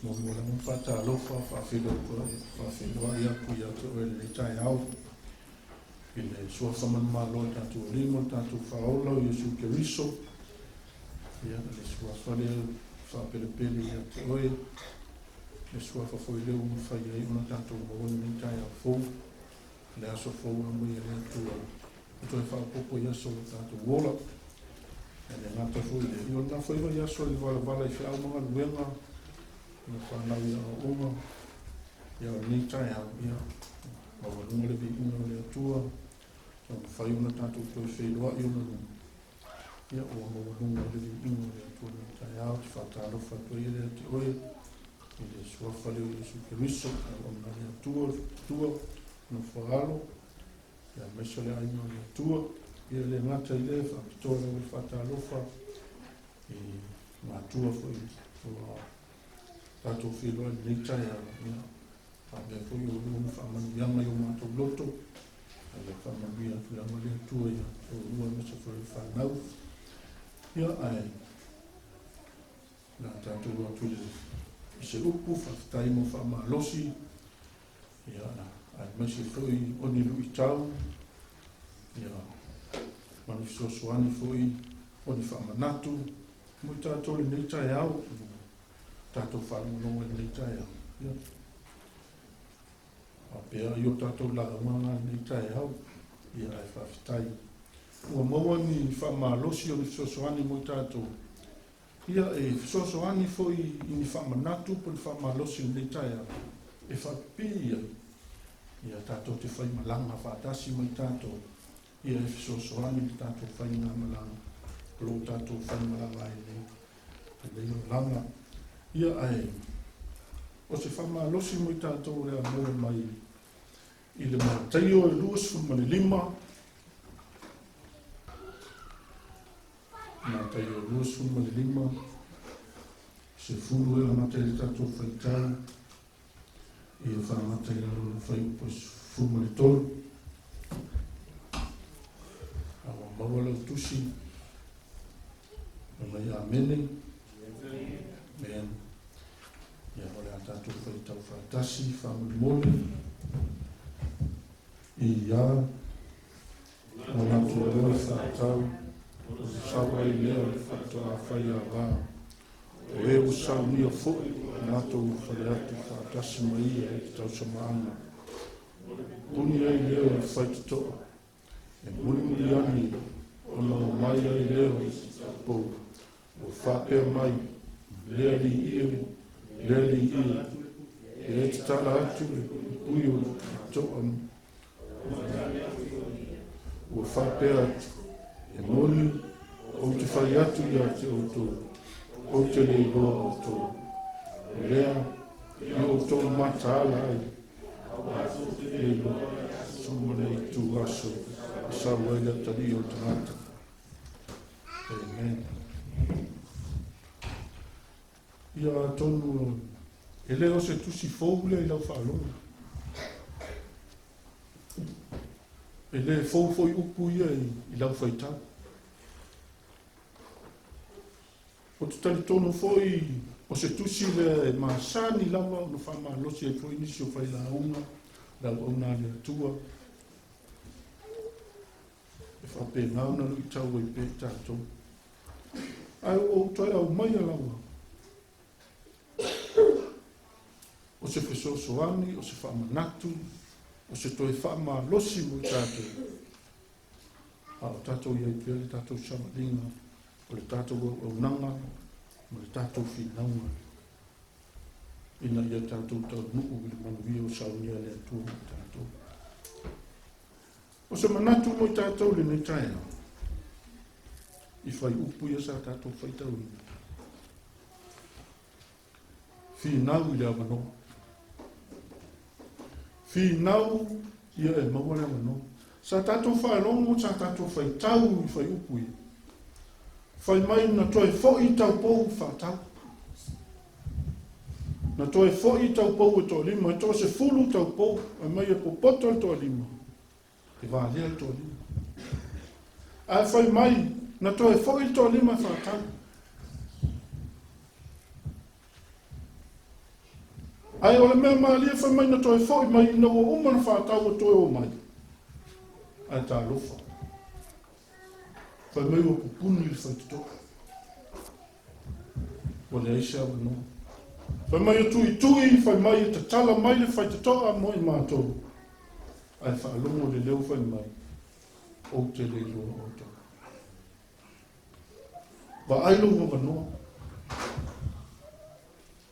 Muamua lava ona faatalofa, faafeiloai atu ia te oe i lenei taeao i le Suafa manumalo o le tatou Alii ma le tatou Faaola o Iesu Keriso. Ia, le Suafa lea e faapelepele ia te oe, le Suafa foi lea ua mafai ai ona tatou maua lenei taeao fou, le aso fou ua aumai e le Atua e toe faaopoopo i aso o lo tatou ola. E le gata foi i lea, ia o lena foi vaiaso i le valavala i feau ma galuega, ia fanau i aoaoga, ia o lenei taeao, ia maualuga le viiga o le Atua, ua mafai ona tatou toe feiloai ona luma, ia ua maualuga le viiga o le Atua i lenei taeao. Ou te faatalofa atu ai ia te oe i le Suafa lea o Iesu Keriso, auauna a le Atua, le Atua, nofo a alo, ia aemaise o le aiga o le Atua. Ia e le gata i lea, faapitoa lava le faatalofa i matua foi ua tatou feiloai i lenei taeao, ia faapea foi oulua ma faamanuiaga i o matou loto, ia faamanuia atu lava le Atua ia oulua aemaise foi o le fanau. Ia ae o le a tatou o atu i se upu faafetai mo faamalosi, ia aemaise foi o ni luitau, ia ma ni fesoasoani foi o ni faamanatu mo i tatou i lenei taeao, ua tatou faalogologo i lenei taeao. Ia faapea. faapea ai o tatou lauga na i lenei taeao. Ia ae faafetai. Ua maua ni faamalosi o ni fesoasoani mo i tatou. Ia e fesoasoani foi i ni faamanatu po o ni faamalosi i lenei taeao e faapipii ai. Ia tatou te faimalaga faatasi ma i tatou. Ia e fesoasoani i le tatou faigamalaga o lo o tatou faimalaga ai nei lenei olaga. Ia ae o se faamalosi mo i tatou o le a maua mai i le Mataio e 25, Mataio 25, 10 e amata ai le tatou faitau, ia faamata i lalo o le fuaiupu 13. A ua maua lau tusi, fai mai Amene. Amen. Ia, o le a tatou faitau faatasi faamolemole. I a o latou loa faatau, o sau ai lea o le faatoa fai ava. O e ua saunia foi latou fale atu faatasi ma ia i le tausamaaga. Puni ai lea o le faitotoa, e mulimuli ane ona o mai ai lea o taupou, ua faapea mai, le alii e, le alii e, e tatala atu le pui o le toa. Ua faapea atu, e moni, ou te fai atu ia te outou, ou te le iloa outou. O lea, i outou mataala ai, le iloa, ma le itu aso, e sau ai le atalii o le tagata. Amen. Ia atonu e le o se tusi fou lea i lau faalogo. E le fou foi upu ia i lau faitau. O te talitonu foi o se tusi lea e masani lava ona faamalosi ai foi nisi o failauga, le auauna a le Atua. E faapena ona luitau ai pea i tatou. Ae ua ou toe aumaia lava o se fesoasoani, o se faamanatu, o se toe faamalosi mo i tatou. A o tatou i ai pea le tatou savaliga, o le tatou auaunaga ma le tatou finauga, ina ia tatou taunuu i le manuia o saunia le Atua mo i tatou. O se manatu mo i tatou lenei taeao, i fuaiupu ia sa tatou faitauina. Finau i le avanoa. Finau ia e maua le avanoa. Sa tatou faalogo, sa tatou faitau i fuaiupu ia. Fai mai na toe foi taupou faatau. Na toe foi taupou e toalima, e toasefulu taupou, fai mai e popoto le toalima, e valea le toalima. Ae fai mai, na toe foi le toalima e faatau. Ae o le mea malie fai mai na toe foi mai ina ua uma na faatau ua toe o mai. Ae talofa. Fai mai ua pupuni le faitotoa. Ua leai se avanoa. Fai mai e tuitui, fai mai e tatala mai le faitotoa mo i matou. Ae faalogo le leo fai mai, ou te le iloa outou. Vaai lou avanoa.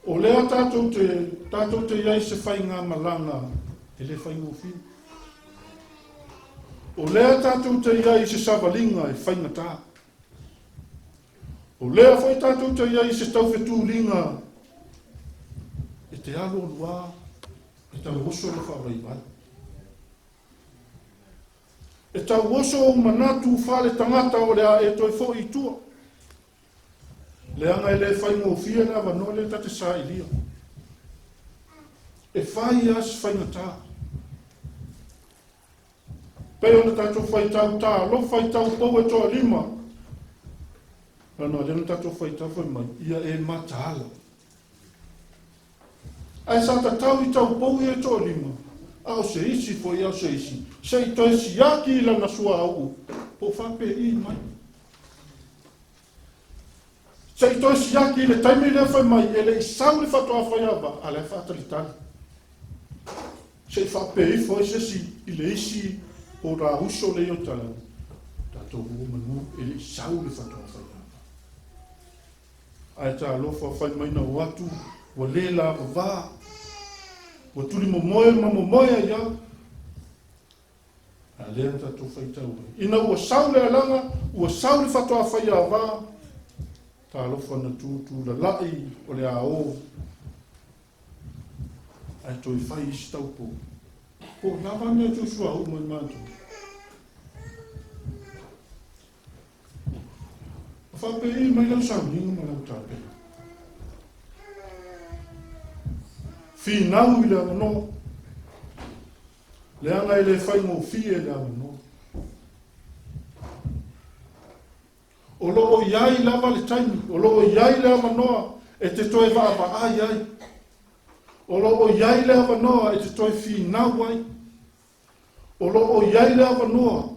O lea tatou te, tatou te i ai se faigamalaga e le faigofie. O lea tatou te i ai i se savaliga e faigata. O lea foi tatou te i ai i se taufetuliga e te alu aluā, e tauoso le faavaivai. E tauoso ou manatu faale-tagata o le a e toe foi i tua. Leaga e le faigofie le avanoa lea ta te sailia. E fai lava si faigata. Pei ona tatou faitau talofa i taupou e toalima. Leaga o lea na tatou faitau fai mai, ia e mataala. Ae sa tatau i taupou ia e toalima, a o se isi foi a o se isi, se i toe siaki i lana suauu, po o faapei mai. Se i toe siaki i le taimi lea fai mai e le i sau le faatoa fai ava, a o la e faatalitali. Se i faapea ifo ai se isi i le isi o la uso lea i Otalau, tatou ua manu e le i sau le faatoa faiava. Ae talofa fai mai na o atu, ua le lavava, ua tulimomoe ma momoe ai lava. A lea na tatou faitau ai. Ina ua sau le alaga, ua sau le faatoa faiava, talofa na tutulalai o le a o, ae toe fai isi taupo. Po o lava mea tusuauu mai matou. A faapei mai lau sauniga ma lau tapena. Finau i le avanoa. Leaga e le faigofie le avanoa. O lo o i ai lava le taimi, o lo o i ai le avanoa e te toe vaavaai ai. O lo o i ai le avanoa e te toe finau ai. O lo o i ai le avanoa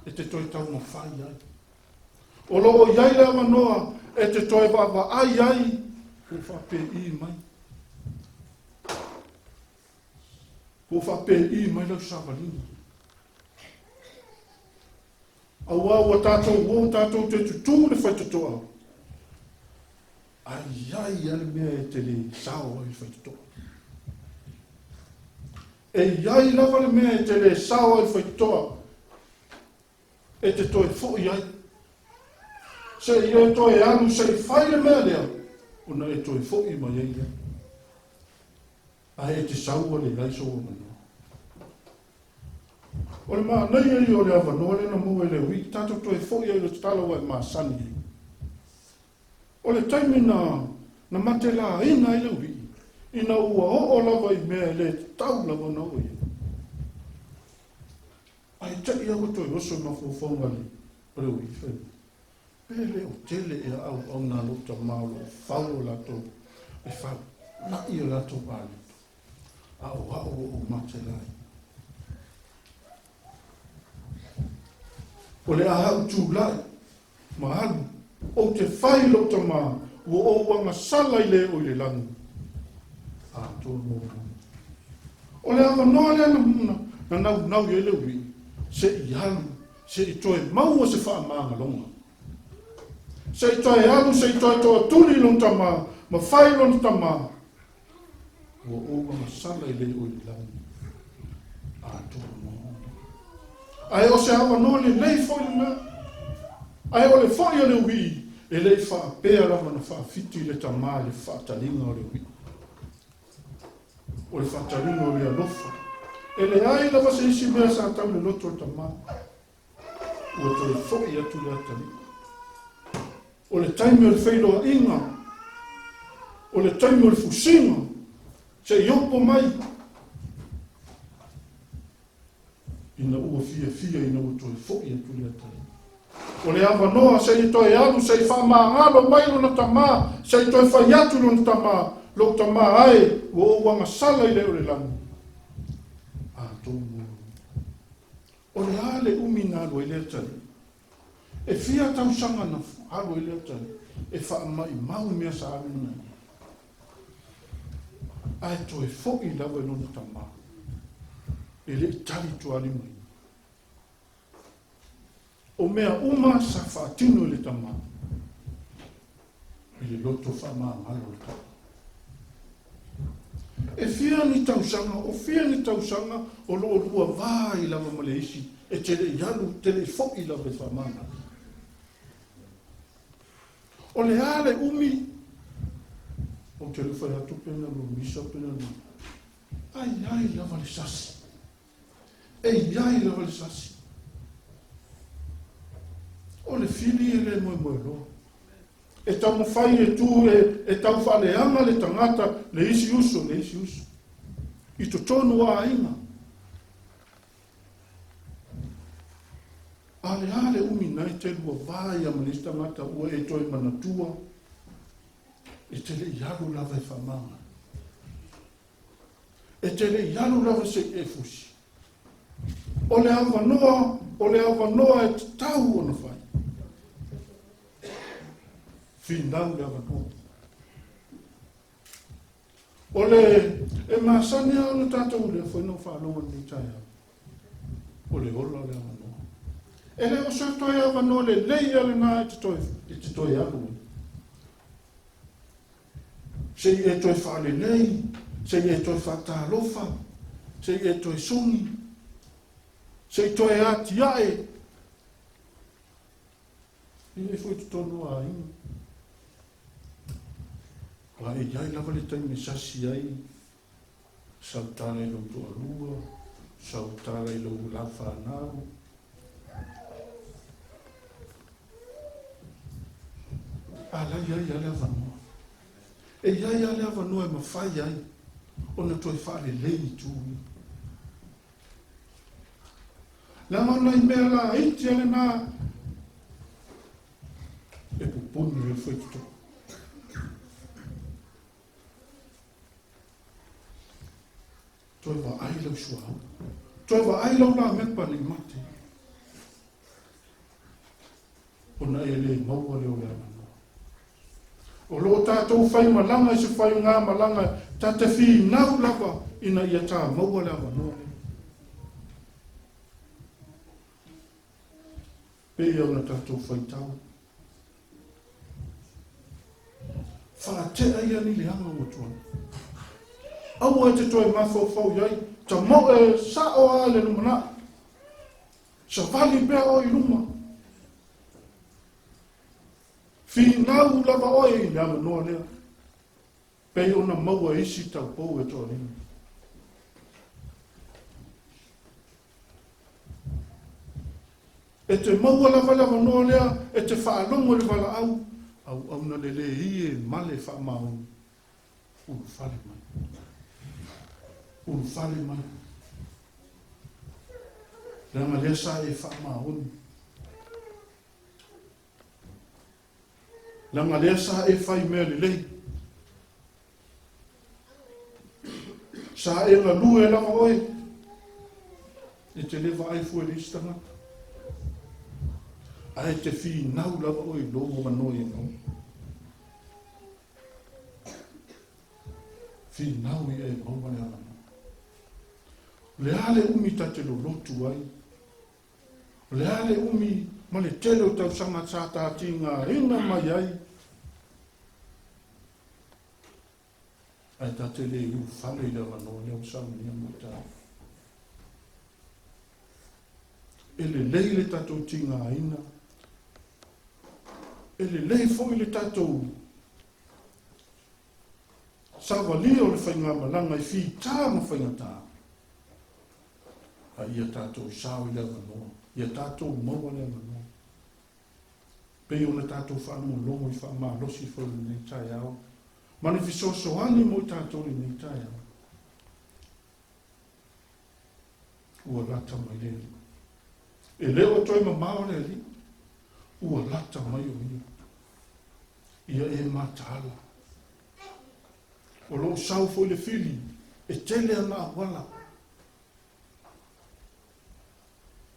e te toe taumafai ai. O lo o i ai le avanoa e te toe vaavaai ai po o faapei mai. Po o faapei mai lau savaliga. Aua ua tatou o tatou te tutū le faitotoa, ae i ai lava le mea e te le sao ai le faitotoa. E i ai lava le mea e te le sao ai le faitotoa, e te toe foi ai. Se i e toe alu se i fai le mea lea, ona e toe foi mai ai lea. Ae e te sau ua leai sou avanoa. O le manaia ia o le avanoa lea na maua e le uii, tatou toe foi ai i le tatalo ua e masani ai. O le taimi na na matelaina ai le uii, ina ua oo lava i mea e le tatau lava ona oo i ai. Ae te i lava ua toe oso i mafaufauga o le uii, fai mai, Pe le o tele ea auauna a lou tama o lo o fau o latou e faula'i o latou palota, a o a'u ua ou matelaina. O le a a'u tula'i ma alu, ou te fai i lou tama, ua ou agasala i le o i le lagi. Atoa muamua. O le avanoa lea na, na naunau i ai le uii, se i alu Se i toe maua se faamagaloga. Se i toe alu, se i toe toatuli lona tama, ma fai lona tama. Ua ou agasala i le o i le lagi. Atoa muamua. Ae o se avanoa lelei foi lena. Ae o le foi o le uii, e le i faapea lava na faafiti le tama i le faataliga o le uii. O le faataliga o le alofa. E leai lava se isi mea sa tau i le loto o le tama. Ua toe foi atu le atalii. O le taimi o le feiloaiga, o le taimi o le fusiga, se i opo mai. Ina ua fiafia ina ua toe foi atu le atalii. O le avanoa se i toe alu, se i faamagalo mai lona tama, se i toe fai atu lona tama, Lou tama ae, ua ou agasala i le o le lagi. Atonu o le a le umi na alu ai le atalii? E fia tausaga na alu ai le atalii e faamaimau i mea sa alu i ai? Ae toe foi lava i lona tama, e le i tali tualimaina. O mea uma sa faatino e le tama i le loto faamagalo o le tama. E fia ni tausaga, o fia ni tausaga o lo o lua va ai lava ma le isi e te le i alu, te le i foi lava i faamagalo. O le a le umi? Ou te le fai atu pe na lua misa pe na lua. Ai ai lava le sasi. E i ai lava le sasi. O le fili e le moemoeloa. E taumafai e tu e, e tau faaleaga le tagata, le isi uso, le isi uso. I totonu o aiga. A le a le umi na e te lua va ia ma le isi tagata ua e toe manatua, e te le i alu lava e faamagalo. E te le i alu lava se i e fusi. O le avanoa, o le avanoa e tatau ona fai. Finau le avanoa. O le e masani lava ona tatou lea foi na ou faalogo i lenei taeao, o le ola o le avanoa. E le o se toe avanoa lelei ia lena e te toe, e te toe alu ai. Se i e toe faalelei, se i e toe faatalofa, se i e toe sogi, se i toe atiae. E i ai foi i totonu o aiga. Aua e i ai lava le taimi e sasi ai, sau tala i lou toalua, sau tala i lou laufanau. A la e i ai lava le avanoa. E i ai lava le avanoa e mafai ai ona toe faalelei itu ia. Leaga o nai mea laiti a lena e pupuni ai le faitotoa. Toe vaai lau suauu. Toe vaai lau lamepa ne i mate. Ona e le maua lea o le avanoa. O lo o tatou faimalaga i se faigamalaga ta te finau lava ina ia ta maua le avanoa lea. Pei ona tatou faitau. Faatea ia ni leaga ua tuanai. Aua e te toe mafaufau i ai, tamoe sao lava i le lumanai. Savali pea oe i luma. Finau lava oe i le avanoa lea, pei ona maua e isi taupou e toalima. E te maua lava le avanoa lea e te faalogo i le valaau, auauna lelei e male faamaoni. Ulufale mai. Ulufale mai. Leaga lea sa e faamaoni. Leaga lea sa e fai mea lelei. Sa e galue lava oe. E te le vaai fua i le isi tagata. Ae te finau lava oe i lou avanoa ia maua. Finau ia e maua le avanoa. O le a le umi ta te lolotu ai? O le a le umi ma le tele o tausaga sa ta tigaina mai ai? Ae ta te le ulufale i le avanoa lea ua saunia mo i tatou. E lelei le tatou tigaina, e lelei foi le tatou savalia o le faigamalaga i fita ma faigata. A ia tatou sao i le avanoa, ia tatou maua le avanoa. Pei ona tatou faalogologo i faamalosi foi i lenei taeao, ma le fesoasoani mo i tatou i lenei taeao. Ua lata mai le Alii. E le o toe mamao le Alii. Ua lata mai o Ia. Ia e mataala. O lo o sau foi le fili e tele ana auala.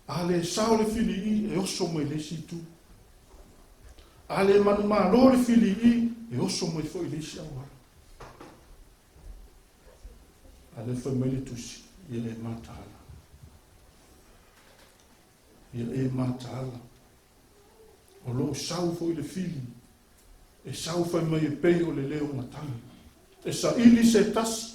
A le sao le fili i, e oso mai le isi itu. A le manumalo le fili i, e oso mai foi le isi auala. A lea fai mai le tusi, ia e mataala. Ia e mataala. O lo o sau foi le fili, e sau fai mai e pei o le leo matagi. E saili se tasi.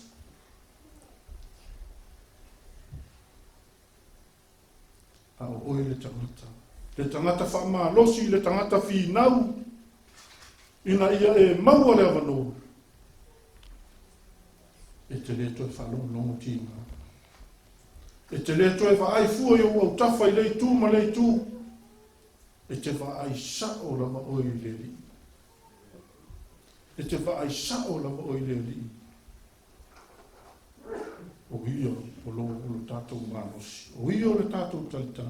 A o oe le tagata, le tagata faamalosi, le tagata finau, ina ia e maua le avanoa, e te le toe faalogologo tiga. E te le toe vaai fua i ou autafa i le itu ma le itu, e te vaai sao lava oe i le Alii. E te vaai sao lava oe i le Alii. O ia o lo, o lo tatou malosi. O ia o le tatou talitā.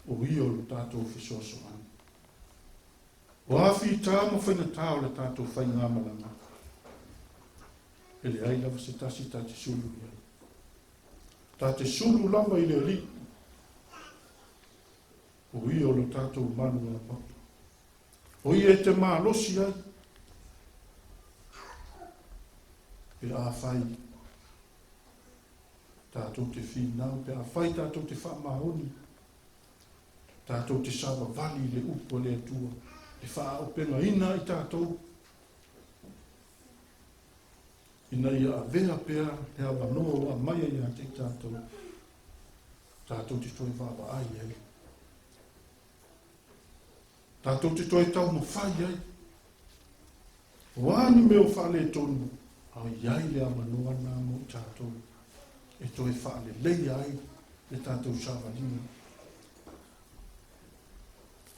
O ia o le tatou fesoasoani. O a fitā ma faigatā o le tatou faigamalaga, e leai lava se tasi ta te sulu i ai. Ta te sulu lava i le Alii. O ia o lo tatou maluapapa. O ia e te malosi ai. Pe afai tatou te finau, pe afai tatou te faamaoni, tatou te savavali i le upu a le Atua, e faaaupegaina ai tatou ina ia avea pea le avanoa ua aumaia ia te i tatou, tatou te toe vaavaai ai. Tatou te toe taumafai ai. O a ni mea o faaletonu, a i ai le avanoa lena mo i tatou e toe faaleleia ai le tatou savaliga.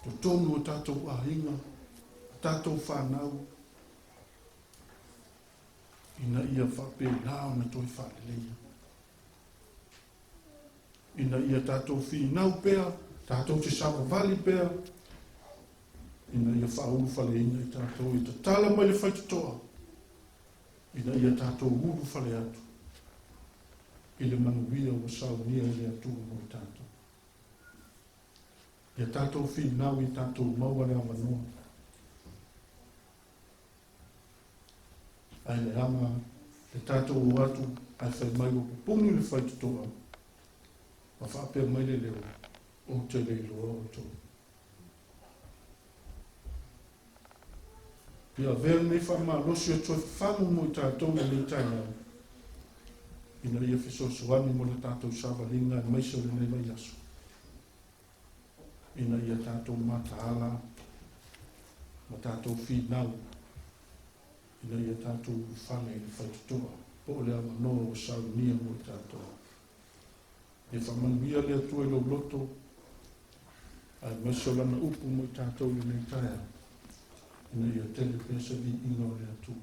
Totonu o tatou aiga, o tatou fanau, ina ia faapena ona toe faaleleia. Ina ia tatou finau pea, tatou te savavali pea, ina ia faaulufaleina i tatou e tatala mai le faitotoa, ina ia tatou ulufale atu i le manuia ua saunia e le Atua mo i tatou. Ia tatou finau, ia tatou maua le avanoa. Ae leaga le tatou o atu ae fai mai ua pupuni le faitotoa ma faapea mai le leo, Ou te le iloa outou. Ia avea lenei faamalosi e toe fafagu mo i tatou lenei taeao, ina ia fesoasoani mo le tatou savaliga aemaise o lenei vaiaso, ina ia tatou mataala ma tatou finau ina ia tatou ulufale i le faitotoa po o le avanoa ua saunia mo i tatou. Ia faamanuia le Atua i lou loto, aemaise o Lana upu mo i tatou i lenei taeao, ina ia tele pea se viiga o le Atua.